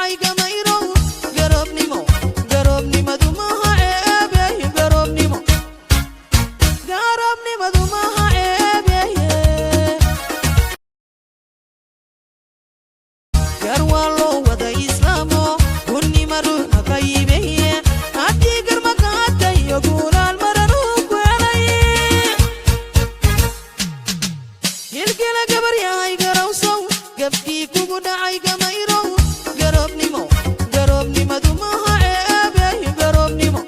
dhacay gamayrow. Garoobnimo, garoobnimadu maha ceebe. Garoobnimo, garoobnimadu maha ceebe. Gar waa loo wada islaamo, gunnima ruuxa qaybeye. Haddii garmakaatayo guulaal mararuu ku helay. Gilgila gabaryahay garowsow, gabkii kugu dhacay gamayrow. Garoobnimo, garoobnimadu maha ceebe. Garoobnimo,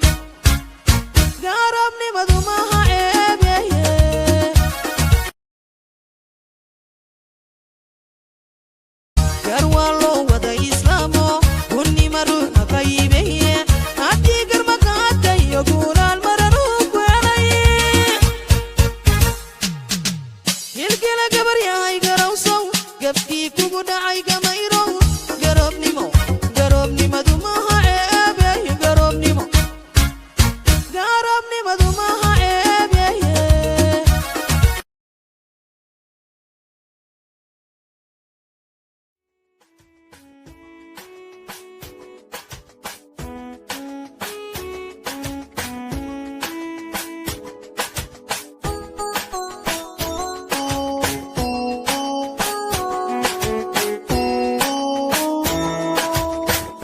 garoobnimadu maha ceebe. Gar waa loo wada islaamo, gunnima ruuxa qaybeye. Haddii garmakaatayo guulaal mararuu ku helay. Gilgila gabaryahay garowsow, gabkii kugu dhacay gamayrow. Garoobnimo, garoobnimadu maha ceebe. Garoobnimo, garoobnimadu maha ceebe.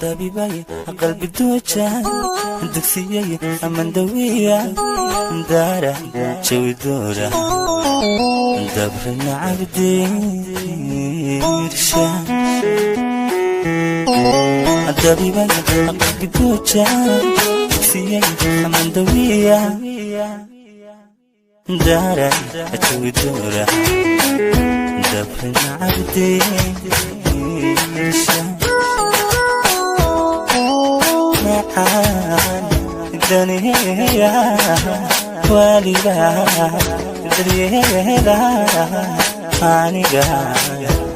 Dabibay qalbi duuja, dugsiyay amandawiya, daara jawi doora, dabrina cabdiirsha. Dabibay qalbi duuja, dugsiyay amandawiya, daara jawi doora, dabrina cabdiirsha. Macaan daniya waliga daryeela, aniga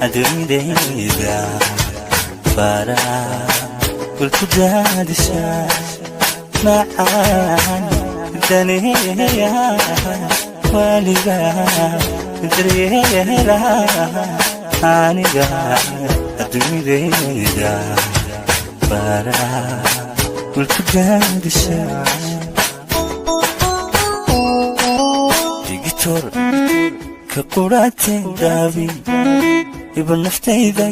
adduunyadayda fara kulku daadisha. Macaan daniya waliga daryeela, aniga adduunyadayda fara kulku daadisha. Digtor ka quraate daabi iba naftayda,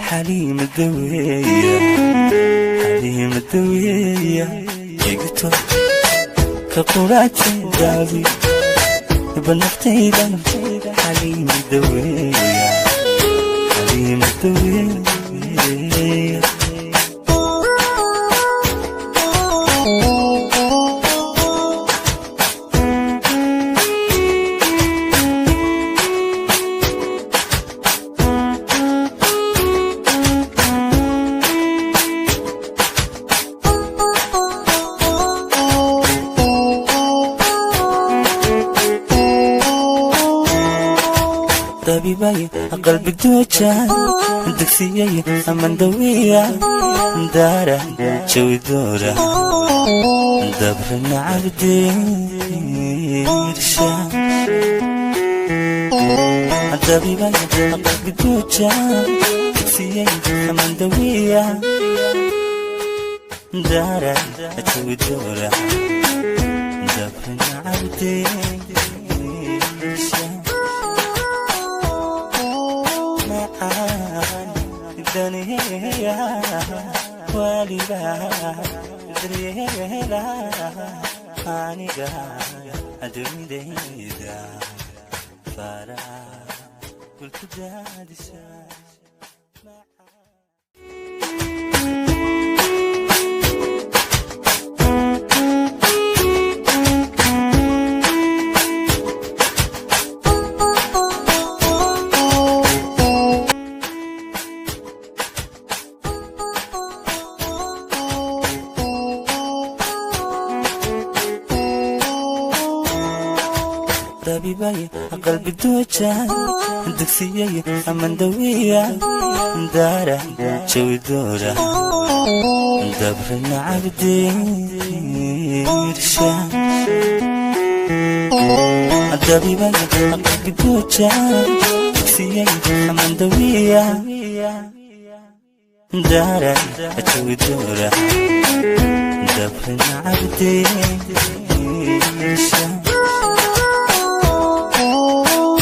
xaliima daweeya, xaliima daweeya. Digtor ka quraate daabi iba naftayda, xaliima daweeya, xaliima daweeya. Dabibay qalbi duuja, dugsiyay amandawiya, daara jawi doora, dabrina cabdiirsha. Dabibay qalbi duuja, dugsiyay amandawiya, daara jawi doora, dabrina cabdiirsha. Macaan daniya waliga daryeela, aniga adduunyadayda fara kulku daadisha. Dabibay qalbi duuja, dugsiyay amandawiya, daara jawi doora, dabrina cabdiirsha. Dabibay qalbi duuja, dugsiyay amandawiya, Daara jawi doora, dabrin cabdiisha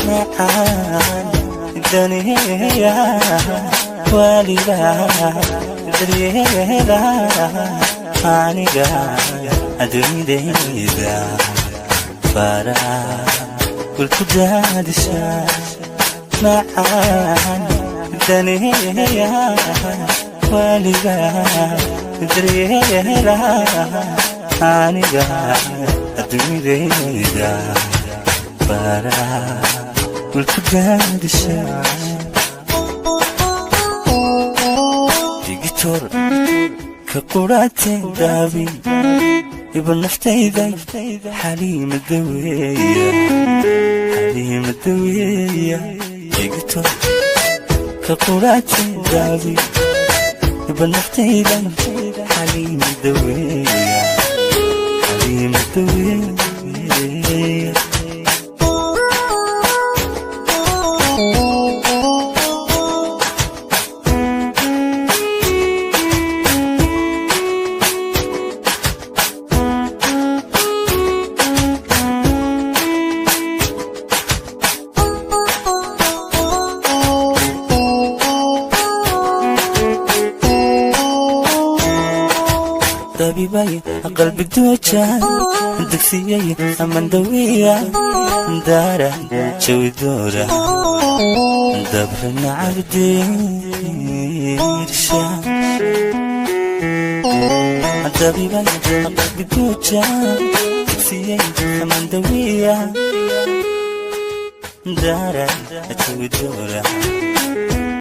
macaan daniya waliga daryeela aniga adduunyadayda fara kulku daadisha macaan daniya waliga daryeela aniga adduunyadayda fara kulku daadisha. Digtor ka quraate daabi iba naftayda xaliima daweeya, xaliima daweeya. Digtor ka quraate daabi iba naftayda xaliima daweeya, xaliima daweeya. Dabibay qalbi dooja, dugsiyay amandawiya, daara jawi doora, dabrina cabdiirsha. Dabibay qalbi dooja, dugsiyay amandawiya, daara jawi doora.